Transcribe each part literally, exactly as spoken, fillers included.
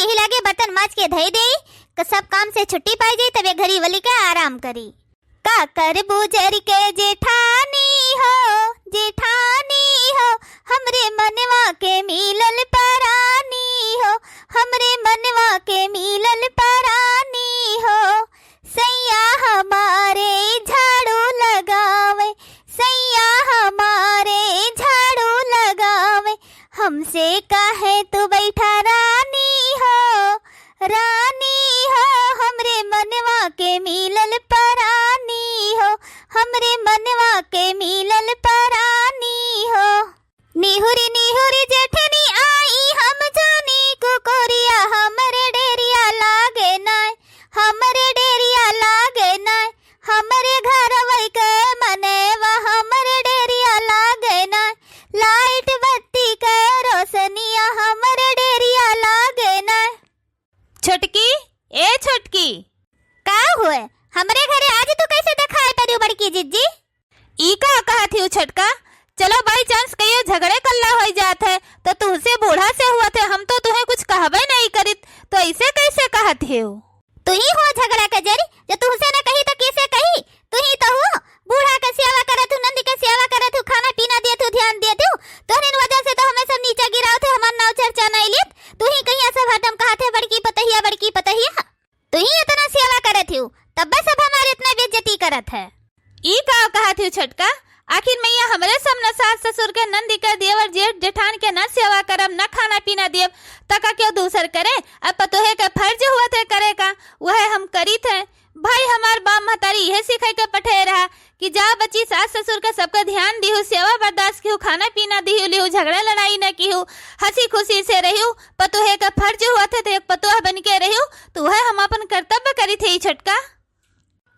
एही लागे बर्तन माज के धई देई, क-, सब काम से छुट्टी पाई जाई, तबे घरी वली के आराम करी। का करबू जरि के जेठानी हो, जेठानी हो, हमरे मनवा के मिलल परानी हो, हमरे मनवा के मिलल परानी हो। सैया हमारे झाड़ू लगावे, सैया हमारे झाड़ू लगावे, हमसे काहे तू बैठा रानी हो, रानी हो, हमरे मनवा के मिलल परानी हो, हमरे मनवा के मिलल परानी हो। निहुरी निहुरी जेठनी आई, हम जानी कुकुरिया, हमरे डेरिया लागे नाय, हमरे डेरिया लागे नाय, हमरे घरवै के मनवा, हमरे डेरिया लागे नाय, लाइट बत्ती के रोशनिया, हमरे डेरिया लागे नाय। छोटकी, ए छोटकी। का हुए? हमरे घरे आज तू कैसे देखाई पड़ियो बड़की जिज्जी? ई का कहत हिउ छोटका? चलो by chance कहियो झगड़े कल्ला होइ जात है, तो तुहसे बूढ़ा से हुआ थे, हम तो तुहें कुछ कहबे नहीं करित, तो ऐसे कैसे कहत हिउ? तुही हो झगड़ा के जरी, जो तुहसे न कही तो किसे कही? तुही तो हो, बूढ़ा के सेवा करत हू, नंदी के सेवा करत हू, खाना पीना देत हू, ध्यान देत हू, तोहरे वजह से तो हमें सब नीचे गिरावत है, हमार नाव चर्चा नहीं लेत, तुही कहिया सब हरदम कहत है, "बड़की पतहिया, बड़की पतहिया।" तुही इतना सेवा करत हिउ, तब बस अब हमारे इतना बेइज्जती करत है। ई का कहत हिउ छोटका? आखिर मैया हमरे सब न सास ससुर के, नंदी के, देवर जेठ जेठान के न सेवा करब, न खाना पीना देब, त का केहू दूसर करे? अब पतोहे के फर्ज हुआ थे करे का, वह हम करी थे। भाई हमार बाप महतारी यह सिखाई के पठे रहा कि जा बच्ची, सास ससुर के सबके ध्यान दिहु, सेवा बर्दाश्त किहु, खाना पीना दिहु, लिहु, झगड़ा लड़ाई न किहु, हंसी खुशी से रहिउ। पतोहे के फर्ज हुआ थे, तो एक पतोह बन के रहिउ, तो वह हम अपन कर्तव्य करी थे ई छोटका।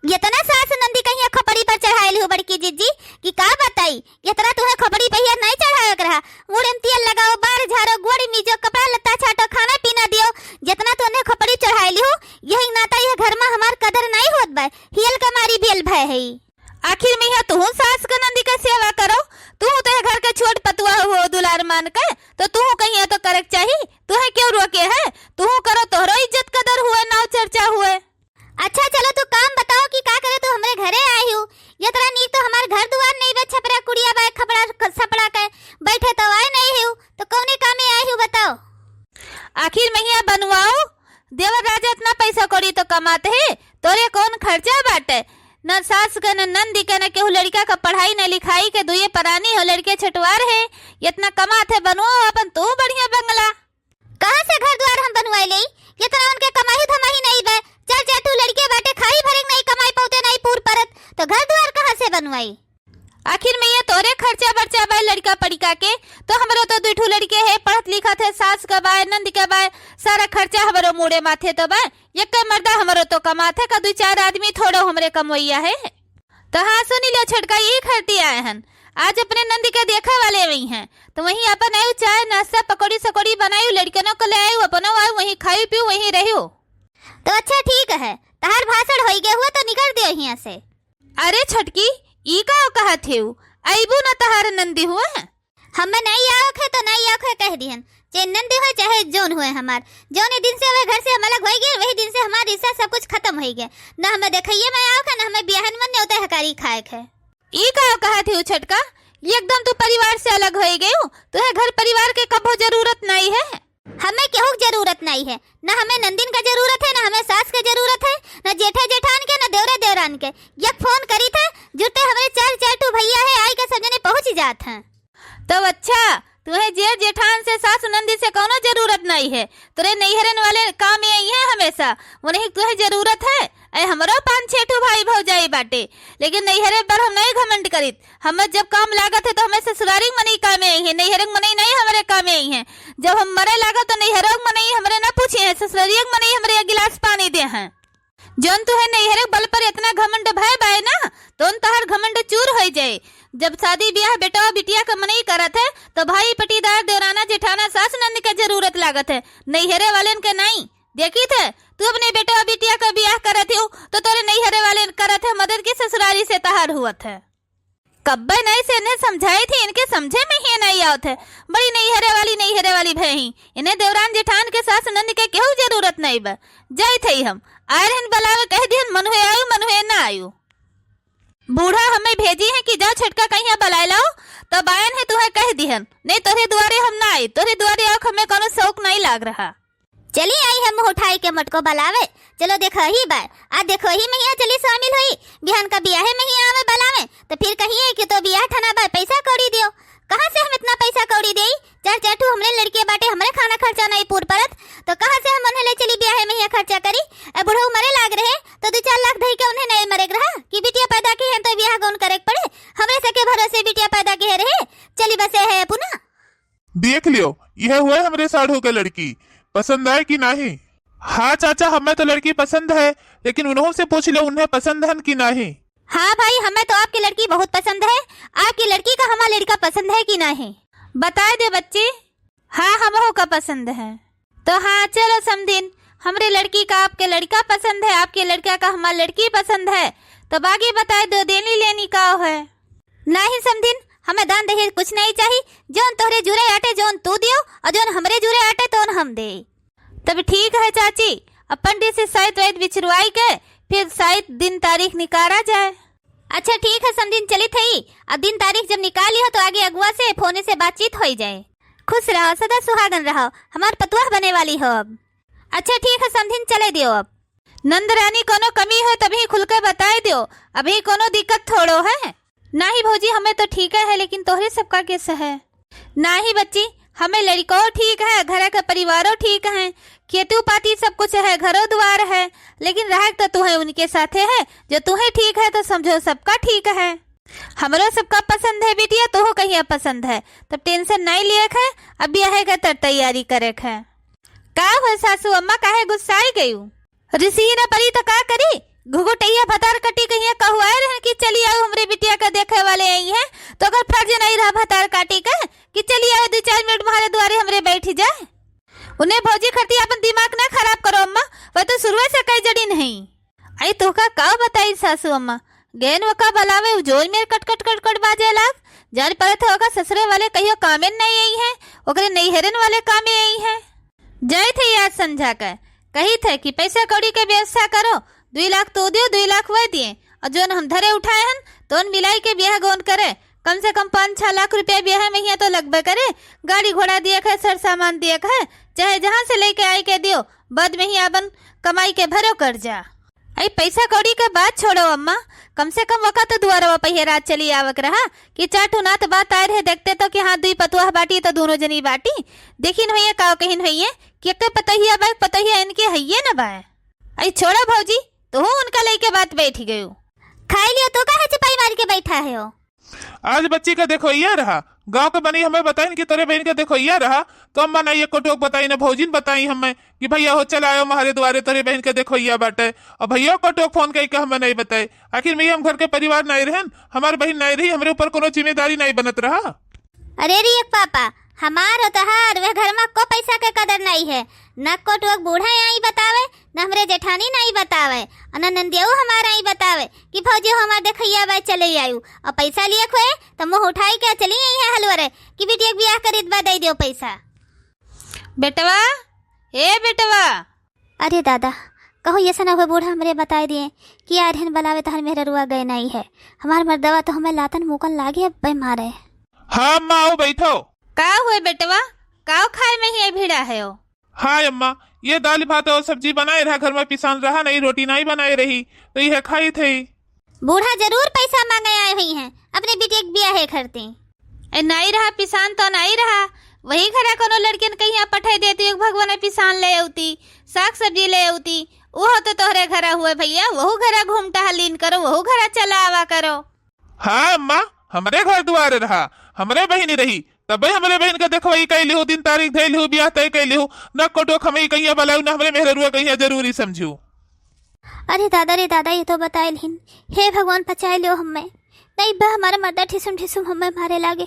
इतना सास नंदी कहिया खोपड़ी पर चढ़ाइल हूँ बड़की जिज्जी कि का बताई, इतना तुहे खोपड़ी पहिया नहीं चढ़ावे के रहा। मुड़े में तेल लगाओ, बार झाड़ो, गोड़ी मीजो, कपड़ा लत्ता छाटो, खाना पीना दियो, जितना तुहे खोपड़ी चढ़ाइल हूँ, यही नाता यह घर में हमार कदर नहीं होत बा, हियल के मारी बेल भय है। आखिर में यह तुहू सास के नंदी के सेवा करो, तुहू तो घर के छोट पतुआ हो दुलार मान के, तो तुहू कहिया तो करे के चाही, तुहे क्यों रोके है, तुहू करो, तोहरो इज्जत कदर हुए, नाव चर्चा हुए। अच्छा चलो तू काम बताओ कि का करे तू हमरे घरे आई हूँ, ये तरह नीक तो हमार घर दुआर नहीं बे, छपरा कुड़िया बा, खपड़ा सपड़ा के बैठे तो आए नहीं हूँ, तो कौने कामे आई हूँ बताओ। आखिर मैया बनवाओ, देवर राजा इतना पैसा कौड़ी तो कमाते हैं, तोरे कौन खर्चा बाटे? न सास के, न नंदी के, न केहू लड़का का पढ़ाई, न लिखाई के, दुए परानी हो, लड़के छटवार है, इतना कमात है, बनवाओ अपन तू बढ़िया बंगला। कहाँ से घर द्वार हम बनवाई लेई? इतना उनके कमाई धमाई नहीं बे, चार चार ठू लड़के बाटे, खाई भरे नहीं कमाई पौते नहीं पूर परत, तो घर द्वार कहाँ से बनवाई? आखिर मैया तोरे खर्चा बर्चा बा लड़का पड़िका के, तो हमरो तो दुई ठू लड़के है, पढ़त लिखत है, सास का बा, नंद का बा, सारा खर्चा हमरो मूड़े माथे तो बा। एक मर्दा हमरो तो कमात है, का दुई चार आदमी थोड़ो हमरे कमवैया है। तो हाँ, सुनी लो छोटका, ई खरती आए हन, आज अपने नंद के देखे वाले वही हैं, तो वहीं अपन आयु चाय नाश्ता पकौड़ी सकौड़ी बनायु, लड़कनों को ले आयु, अपनो आयु, वहीं खायु पीयु, वहीं रहयु। तो अच्छा ठीक है, तहार भाषण होई गए हुआ तो निकल दियो हियाँ से। अरे छोटकी, ई का कहत हेउ? अइबू न तहार नंदी हुआ? हमें नहीं आओ खे तो नहीं आओ खे कह दिहन, चाहे नंदी हुए चाहे जौन हुए हमार। जौने दिन से वह घर से हम अलग होई गए, वही दिन से हमार रिश्ता सब कुछ खत्म होई गए। न हमें देखइए में आओ खे, न हमें बियाहन में न्योते हकारी खाए खे। ई का कहत हेउ छोटका? एकदम तू परिवार से अलग होई गयू, तुहे घर परिवार के कबो जरूरत नहीं है। हमें केहू के जरूरत नहीं है, न हमें नंदिन का जरूरत है, न हमें सास के जरूरत है, न जेठे जेठान के, न देवरे देवरान के। एक फोन करी थे, जुटे हमरे चार चार ठू भैया है, आई के सब जने पहुँच जात हैं। तब अच्छा, तुहे जेठ जेठान से, सास नंदी से कौनो जरूरत नहीं है, तोरे नैहरन वाले काम में आई हैं हमेशा, उन्हीं तुहे जरूरत है। ऐ हमरो पाँच छह ठू भाई भौजाई बाटे, लेकिन नैहरे पर हम नहीं घमंड करित। हमें जब काम लागत है तो हमें ससुरारी के मनई कामे आई है, नैहरे के मनई नहीं हमरे कामे आई है। जब हम मरे लागत तो नैहरे के मनई हमरे ना पूछे हैं, ससुरारी के मनई हमरे एक गिलास पानी दे हैं। जौन तुहे नैहरे के बल पर इतना घमंड भय बाय ना, तौन तहार घमंड चूर होई जाए। जब शादी ब्याह बेटवा बिटिया के मनई करत है तो भाई पटीदार देवराना जेठाना सास नंद के जरूरत लागत है, नैहरे वालेन के नहीं। देखी थे, तू अपने बेटवा बिटिया का बियाह करत हो, तो तोरे नैहरे वाले करत है मदद की ससुरारी से तहार हुअत है। कब्बे नाई से इन्हें समझाई थी, इनके समझे में ही नाई आवत है। बड़ी नैहरे वाली, नैहरे वाली भय ही। इन्हें देवरान जेठान के सास ननद के केहू जरूरत नाई बा। जाई थे हम, आए रहन बलावे, कह दिहन मनुहे आयु, मनुहे ना आयु। बूढ़ा हमें भेजी है कि जाओ छोटका कहिया बलाए लाओ, तो बायन है तुम्हें कह दिहन, नहीं तोरे दुआरे हम ना आई, तोरे दुआरे आओ हमें कोनो शौक नहीं लाग रहा। चली आई है मुँह उठाई के मोटको बलावे, चलो देखो ही बाय, आ देखो ही महिया चली शामिल होई, बिहान का बियाहे महिया आवे बलावे, तो फिर कहिए कि तो बियाह ठना बाय, पैसा कौड़ी दियो। कहाँ से हम इतना पैसा कौड़ी देई? चार चार ठू हमरे लड़के बाटे, हमरे खाना खर्चा नहीं पूर परत, तो कहाँ से हम उन्हें ले चली बियाहे महिया खर्चा करी? ए बुढ़ऊ मरे लाग रहे, तो दो चार लाख धई के उन्हें नहीं मरे रहा कि बिटिया पैदा की है तो बियाह गौन करे के पड़े। हमरे सके भरोसे बिटिया पैदा की है रहे, चली बसे है पुना। देख लियो, यह हुए हमरे साढ़ू के लड़की, पसंद आए कि नाही? हाँ चाचा, हमें तो लड़की पसंद है, लेकिन उन्हों से पूछ लो, उन्हें पसंद हन कि नाही? हाँ भाई, हमें तो आपकी लड़की बहुत पसंद है। आपकी लड़की का हमार लड़का पसंद है कि नाही? बताए दे बच्ची। हाँ, हमहू का पसंद है। तो हाँ, चलो समधिन, हमरे लड़की का आपके लड़का पसंद है, आपके लड़का का हमार लड़की पसंद है, तो बागी बताए दो, देनी लेनी का है? नाही समधिन, हमें दान दहेज कुछ नहीं चाही। जौन तोहरे जुरे आटे, जौन तू दियो और जौन हमरे जुरे आटे, तौन हम दे। तब ठीक है चाची, अब पंडित से साइत वाइत बिछरवाई के फिर साइत दिन तारीख निकारा जाए। अच्छा ठीक है समधिन, चली थई, अब दिन तारीख जब निकाल लियो तो आगे अगुआ से फोने से बातचीत होई जाए। खुश रहो, सदा सुहागन रहो, हमार पतुआ बने वाली हो अब। अच्छा ठीक है समधिन, चले दियो अब। नंद रानी कोनो कमी हो तभी खुल के बताए दियो, अभी कोनो दिक्कत थोड़ो है। नाही भौजी, हमें तो ठीक है, लेकिन तोहरे सबका कैसे है? नाही बच्ची, हमें लड़को ठीक है, घर के परिवारो ठीक है, खेती पाती सब कुछ है, घरो द्वार है, लेकिन रह तो तू है उनके साथे है, जो तू है ठीक है तो समझो सबका ठीक है। हमरो सबका पसंद है बिटिया, तोहो कहिया पसंद है, तब टेंशन नहीं लिए है। अब ब्याह के तर तैयारी करे है। का हो सासू अम्मा, काहे गुस्साई गयू? रिसी न परी तो का करी? घुघुटैया भतार कटी कहिया कहुआए रहन कि चली आओ हमरे बिटिया का देखे वाले आई हैं, तो अगर फर्ज नहीं रहा भतार काटी का कि चली आओ दो चार मिनट हमारे द्वारे हमरे बैठ जाए। उन्हें भौजी खरती अपन दिमाग ना खराब करो अम्मा, वह तो शुरुए से कई जड़ी नहीं। आई तोहका का बताई सासू अम्मा, गैन वका बलावे उ जोर मेर कट कट कट कट बाजे लाग। जान परत है ओका ससुरे वाले कहियो कामे नहीं आई है, ओकरे नैहरन वाले कामे आई है। जाए थे याद समझा के, कही थे कि पैसा कौड़ी के व्यवस्था करो, दुई लाख तो दियो, दुई लाख वह दिए, और जोन हम धरे उठाए हन, तोन मिलाई के ब्याह गौन करे, कम से कम पाँच छह लाख रुपया ब्याह में ही तो लगबे करे। गाड़ी घोड़ा दिए खे, सर सामान दिए खे, चाहे जहाँ से लेके आए के दियो, बाद में ही आपन कमाई के भरो कर्जा। आई पैसा कौड़ी के बात छोड़ो अम्मा, कम से कम वका तो दुआरवा पहिए रात चली आवक रहा कि चार ठो नात बात आए रहे, देखते तो कि हाँ दुई पतुआ बाटी तो दोनों जनी बाटी। देखिन होइए का कहिन होइए कि एक पतहिया बा, पतहिया इनके हइये न बा। आई छोड़ो भौजी, तू उनका लेके बात बैठ गयो। खाई लियो तो काहे चपाई मार के बैठा है हो? आज बच्ची का देखवैया रहा, गाँव के बनी हमें बताइन कि तोरे बहन का देखवैया रहा, तो अम्मा नहीं एको टोक बताई, ना भौजी ने बताई हमें कि भैया हो चल आयो हमारे दुआरे, तोरे बहन का देखवैया बाटे। और भैया को टोक फोन कई के हमें नहीं बताए। आखिर में हम घर के परिवार नहीं रहन, हमार बहन नहीं रही, हमरे ऊपर कोनो जिम्मेदारी नहीं बनत रहा। अरे रे एक पापा, हमार और तहार वह घर में को पैसा के कदर नहीं है, न को टोक बूढ़ा आई बतावे, न हमरे जेठानी नाई बतावे, और न नंदियाऊ हमार आई बतावे कि भौजी हो हमार देखैया बा चले आयु, और पैसा लिए खोए तो मुँह उठाई के चली आई है हलवरे कि बिटिया के बियाह करित बा दे दियो पैसा। बेटवा, ए बेटवा। अरे दादा, कहूँ ऐसा ना हुए बूढ़ा हमरे बताए दिए कि आ रहन बलावे तहर मेहररुआ गए नहीं है। हमार मर्दवा तो हमें लातन मुकन लागे अब मारे। हाँ अम्मा, आओ बैठो। का हुए बेटवा, का खाए में ही भिड़ा है हो? हाँ अम्मा, ये दाल भात और सब्जी बनाए रहा, घर में पिसान रहा नहीं, रोटी नहीं बनाए रही, तो यह खाई थे। बूढ़ा जरूर पैसा मांगे आए हुई हैं अपने बिटिया के बियाहे खरते। ए, नाई रहा पिसान तो नाई रहा, वही घरा कोनो लड़कियन के यहाँ पठाई देती, एक भगवान पिसान ले अउती, साग सब्जी ले अउती, वो तो तोहरे घरा हुए भैया, वहू घरा घूम टहलीन करो, वहू घरा चला आवा करो। हाँ अम्मा, हमरे घर दुआरे रहा, हमरे बहिनी रही, तबे हमरे बहिन के देखवई कइली हूँ, दिन तारीख धइली हूँ, बियाह तय कइली हूँ, न कोटो खमई कहिया बलाऊ, न हमरे मेहररुआ कहिया जरूरी समझू। अरे दादा रे दादा, ये तो बताइल हिन। हे भगवान, बचाए लियो हमें। नहीं बा, हमारे मर्दा ठिसुम ठिसुम हमें मारे लागे।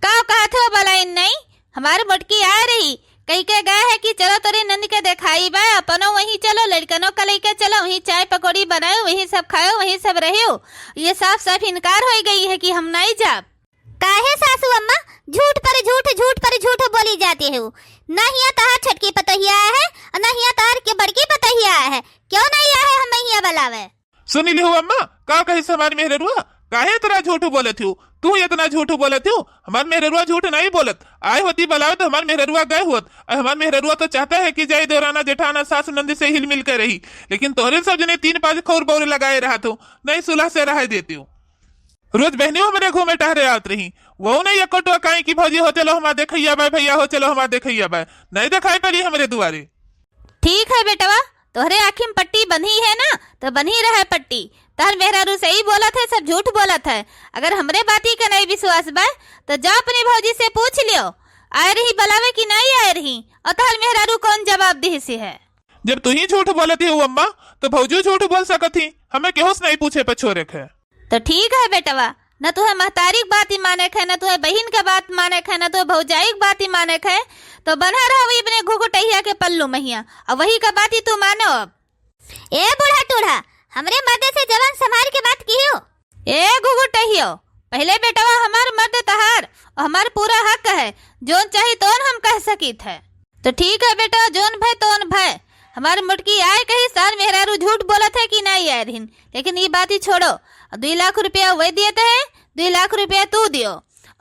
का कहत हो बलाइन नहीं? हमार मोटकी आ रही, कहिके गए है कि चलो तोरे नंद के देखाई बा, अपनो वहीं चलो, लड़कनो का लइके चलो, वहीं चाय पकौड़ी बनायो, वहीं सब खायो, वहीं सब रहियो। ये साफ साफ इनकार होइ गई है कि हम नाहीं जाब। काहे सासू अम्मा, झूठ पर झूठ, झूठ पर झूठ बोली जाती हो। ना हिया तहार छोटकी पतोहिया आए है, और ना हिया तहार के बड़की पतोहिया आए है। क्यों नहीं आए है हम हिया बुलावे? सुनी लिहू अम्मा, का कहिस हमार मेहररुआ? काहे इतना झूठ बोलत हो? तू इतना झूठ बोलत हो? हमार मेहररुआ झूठ नहीं बोलत। आए होती बुलावे तो हमार मेहररुआ गए होत। और हमार मेहररुआ तो चाहता है कि जाई देवराना जेठाना सास नंद से हिल मिल के रही, लेकिन तोहरे सब जने तीन पाँच खौर बौर लगाए रहत हो, नहीं सुलह से रह देती हो। रोज बहनियों हमरे घूमे टहरे आवत रही, वो नहीं एको टोकाई कि भौजी हो चलो हमार देखैया बा, भैया हो चलो हमार देखैया बा, नहीं देखाई पड़ी हमरे दुआरे। ठीक है बेटवा, तोहरे आँखी में पट्टी बंधी है ना, तो बंधी रहे पट्टी। तहर मेहरारू सही बोलत है, सब झूठ बोलत है। अगर हमरे बाती के नहीं विश्वास बा, तो जा अपनी भौजी से पूछ लियो, आए रही बुलावे कि नहीं आए रही, और तहर मेहरारू कौन जवाब दिहिस है। जब तू ही झूठ बोलत ही अम्मा, तो भौजी झूठ बोल सकत ही, हमें केहू से नहीं पूछे पछोरे के। तो ठीक है बेटवा, न तुहे महतारी के बात ही माने के है, न तुहे बहिन के बात माने के है, न तुहे भौजाई के बात ही माने के है, तो बन्हा रहो वही अपने घुघुटहिया के पल्लू महिया, और वही का बात ही तू मानो अब। ए बूढ़ा टूढ़ा, हमरे मर्दे से जबान संभार के बात किहियो। ए घुघुटहियो, पहले बेटवा हमार मर्द तहार, और हमार पूरा हक है, जोन चाही तोन हम कह सकीत है। तो ठीक है बेटा, जोन भय तोन भय। हमार मोटकी आए कही सार मेहरारू झूठ बोलत है कि नहीं आए रहिन, लेकिन ये बात ही छोड़ो। दुई लाख रुपया वही दिए थे, दुई लाख रुपया तू दियो।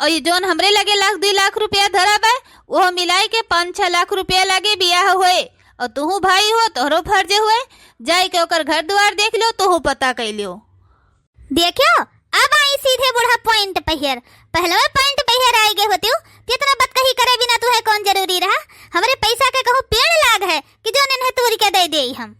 और ये जोन हमरे लगे लाख दुई लाख रुपया धरा बा, वो मिलाई के पाँच छह लाख रुपया लागे बियाह होए। और तुहू भाई हो, तोहरो फर्ज होए, जाए के ओकर घर दुआर देख लियो, तुहू पता कर लियो। देखियो, अब आई सीधे बूढ़ा point पहियर। पहलवे point पहियर आई गए होतियो, तो इतना बतकही करे बिना तुहे कौन जरूरी रहा? हमरे पैसा के कहूँ पेड़ लाग है कि जोन इन्हें तूर के दे देई हम।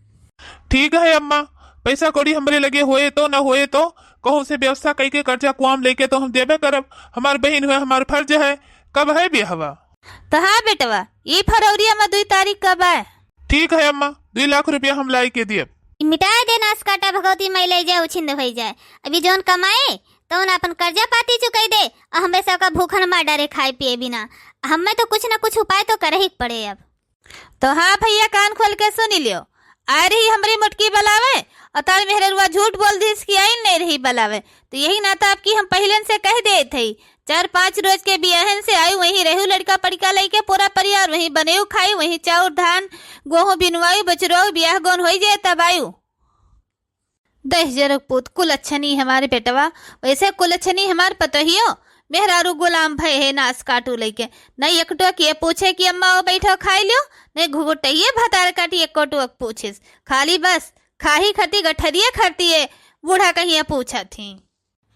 ठीक है अम्मा, पैसा कौड़ी हमरे लगे होए तो न होए तो, कहूँ से व्यवस्था कई के कर्जा कुआम लेके तो हम देबे करब। हमार बहिन हुए, हमार फर्ज है। कब है बियाहवा? तो हाँ बेटवा, ई फरवरिया में दुई तारीख का बा। ठीक है अम्मा, दुई लाख रुपया हम लाई के दियब। मिटाए दे नास काटा भगवती माई, ले जाए उछिंद होई जाए। अभी जौन कमाए तौन अपन कर्जा पाती चुकाई दे, और हमें सबका भूखन मार डारे खाए पिए बिना। हमें तो कुछ न कुछ उपाय तो करे ही के पड़े अब। तो हाँ भैया, कान खोल के सुनी लियो, आ रही हमरी मोटकी बलावे, और तार मेहररुआ झूठ बोल दिस कि आइन नहीं रही बलावे। तो यही नाता आपकी हम पहिलन से कह देत हई, चार पाँच रोज के बियाहन से आयु, वहीं रहू लड़का पड़का लइके पूरा परिवार, वहीं बनेउ खायु, वहीं चाउर धान गोहूँ बिनवायु, बचुरऊ बियाह गौन होई जाए तब आयु। दहिजरक पूत कुलच्छनी हमारे बेटवा, वैसे कुलच्छनी हमार पतोहियो, मेहरारू गुलाम भय है नास काटू लइके। नहीं एकटो के पूछे कि अम्मा वो बैठो खाई लियो, नहीं घुघुटइये भतार काटी एको टोक पूछिस। खाली बस खाही खती गठरिये खरतिये बूढ़ा कहिया पूछत ही।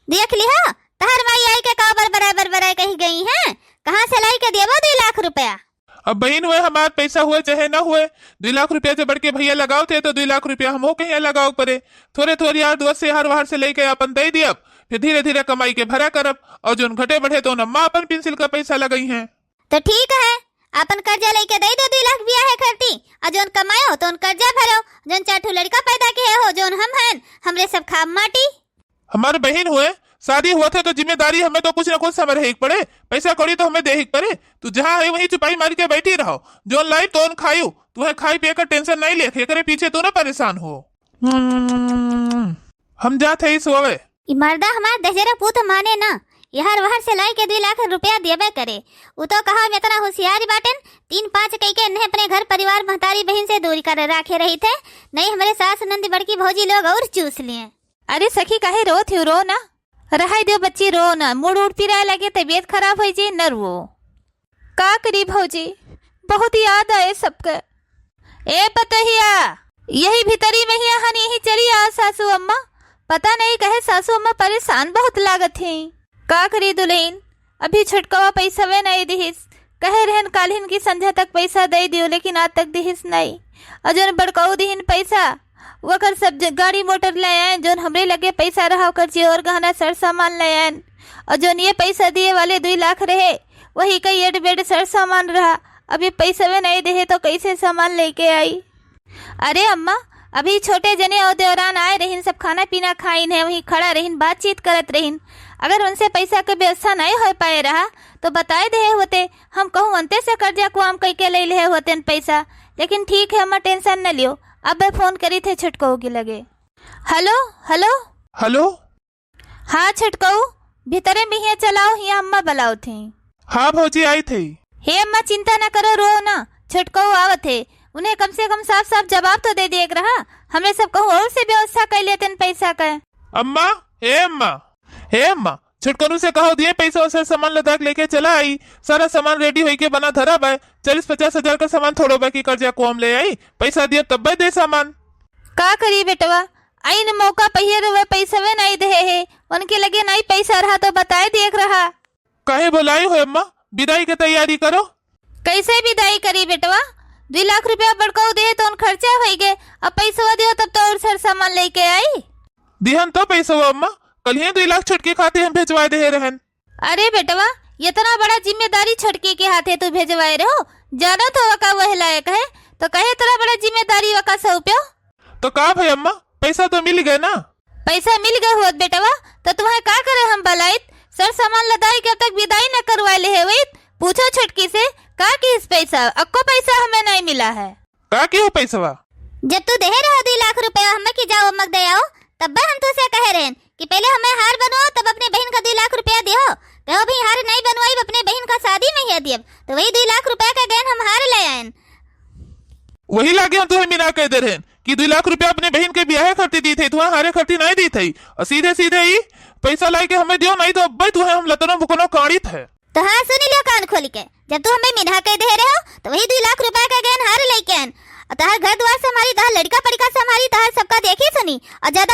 देख लिहो, तहर माई आई के का बरबराए बरबराए कही गई हैं? कहाँ से लाई के देबो दुई लाख रुपया? अब बहिन हुए, हमार पैसा हुए चाहे ना हुए, दुई लाख रुपया जब बड़के भैया लगावत है तो दुई लाख रुपया हमहू कहिया लगावे पड़े। थोरे थोरे यार दोस्त से हर वहर से लेके अपन दे दियब, फिर धीरे धीरे कमाई के भरा करब, और जोन घटे बढ़े तो अम्मा अपन पेंसिल का पैसा लगई हैं। तो ठीक है, अपन कर्जा लेके दे दो दुई लाख बियाहे खरती, और जोन कमायो तो उन कर्जा भरो, जोन चार ठो लड़का पैदा किहे हो, जोन हम हन, हमरे सब खाब माटी। हमार बहिन हुए, शादी हुआ थे तो जिम्मेदारी हमें तो कुछ ना कुछ समय रहे के पड़े, पैसा कौड़ी तो हमें दे ही के पड़े। तू जहाँ है वहीं चुपाई मार के बैठी रहो, जोन लाई तोन खायू, तुम्हें खाई पिए का tension नहीं ले, एकरे पीछे तू ना परेशान हो। हम जात है सोवे। ई मर्दा हमार दहिजरा पूत माने ना, यहर वहर से लाई के दुई लाख रुपया देबे करे। उ तो कहा हम इतना होशियारी बाटेन, तीन पाँच कई के इन्हें अपने घर परिवार महतारी बहिन से दूरी कर राखे रही थे, नहीं हमरे सास नंद बड़की भौजी लोग और चूस लिए। अरे सखी, काहे रोत हो? रो ना, रहाई दियो बच्ची, रो ना, मूड उड़ पिराए लगे, तबीयत खराब होई जी, न रुओ। का करी भौजी, बहुत याद आए सबके। ए पतोहिया, यही भीतरी में ही हन, यही चली आ सासू अम्मा। पता नहीं कहे सासू अम्मा परेशान बहुत लागत ही। का करी दुल्हन, अभी छोटकवा पैसवे नहीं दिहिस, कहे रहन काल्हिन की संझा तक पैसा दे दियो, लेकिन आज तक दिहिस नहीं। और जोन बड़काऊ दिहिन पैसा, वकर सब ज-, गाड़ी मोटर ले आयन, जोन हमरे लगे पैसा रहा ओकर जेवर गहना सर सामान ले आयन, और जोन ये पैसा दिए वाले दुई लाख रहे, वही का एड बेड सर सामान रहा। अब ये पैसवे नहीं देहे तो कैसे सामान लेके आई? अरे अम्मा, अभी छोटे जने और देवरान आए रहिन, सब खाना पीना खाइन है, वहीं खड़ा रहिन, बातचीत करत रहिन। अगर उनसे पैसा के व्यवस्था नहीं होइ पाए रहा, तो बताए देहे होते, हम कहूँ उनते से कर्जा कुआम कइके ले लेहे होतेन पैसा। लेकिन ठीक है, अम्मा tension न लियो, अब मैं फोन करी थे छोटकऊ के लगे। हेलो, हेलो। हेलो। हाँ छोटकऊ, भीतरे में हियाँ चलाओ, हियाँ अम्मा बुलाओ थे। हाँ भौजी, आई थे। हे अम्मा, चिंता न करो, रो ना, छोटकऊ आवत है। उन्हें कम से कम साफ साफ जवाब तो दे दिए के रहा, हमरे सब कहूँ और से व्यवस्था कर लेतेन पैसा का। अम्मा, हे अम्मा, हे अम्मा, छोटकनू से कहो दिए पैसा, सर सामान लदा के लेके चला आई। सारा सामान ready होइके बना धरा बा। चालीस पचास हजार का सामान थोड़ो बा कि कर्जा कुआम ले आई, पैसा दिए तब्बे दे सामान। का करी बेटवा, आइन मौका पहिए रहे पैसवे नहीं देहे है, उनके लगे नहीं पैसा रहा तो बताए दिए के रहा। काहे बोलाई हो अम्मा, विदाई के तैयारी करो। कैसे विदाई करी बेटवा, दुई लाख रुपया बड़कऊ दे तो उन खर्चा होई गए, अब पैसवा दियो तब तो और सर सामान लेके आई। दिहन तो पैसवा अम्मा, कल ही दुई लाख छोटकी खाते हम भेजवा दे रहन। अरे बेटवा, इतना बड़ा जिम्मेदारी छोटकी के हाथे तू भेजवाए रहो, जानो तो वका वह लायक है, तो कहे इतना बड़ा जिम्मेदारी वका सौंप्यो? तो का भई अम्मा, पैसा तो मिल गए ना? पैसा मिल गए होत बेटवा, तो तुम्हें का करे हम बलाइत? सर सामान लदाई के अब तक विदाई न करवाए ले हेवइत। पूछो छोटकी से, का किहिस पैसा? अक्को पैसा हमें नहीं मिला है। का किहो पैसवा? जब तू देहे रहो दुई लाख रुपया हमें कि जाओ अम्मा के दे आओ, तब्बे हम तुसे कहे रहन कि पहले हमें हार बनवाओ, तब अपने बहिन का दुई लाख रुपया दियो। कहो भाई हार नहीं बनवाई, अपने बहिन का शादी में ही दियब। तो वही दुई लाख रुपया का गहन हम हार ले आयन। वही लागे हम तुहे मिना कह दे रहन कि दुई लाख रुपया अपने बहिन के ब्याहे खर्ची दी थे, तुहे हारे खर्ची नहीं दी थे। और सीधे सीधे ही पैसा लाई के हमें दियो, नहीं तो अब्बे तुहे हम लतनो बुकनो काढ़ित है। तो हाँ, सुन लियो कान खोल के, जब तू हमें मिनहा कह दे रहे हो, तो वही दुई लाख रुपया का गहन हार लेके आन। और तहार घर द्वार संभारी, तहार लड़का पड़का संभारी, तहार सबका देखी सुनी। और ज्यादा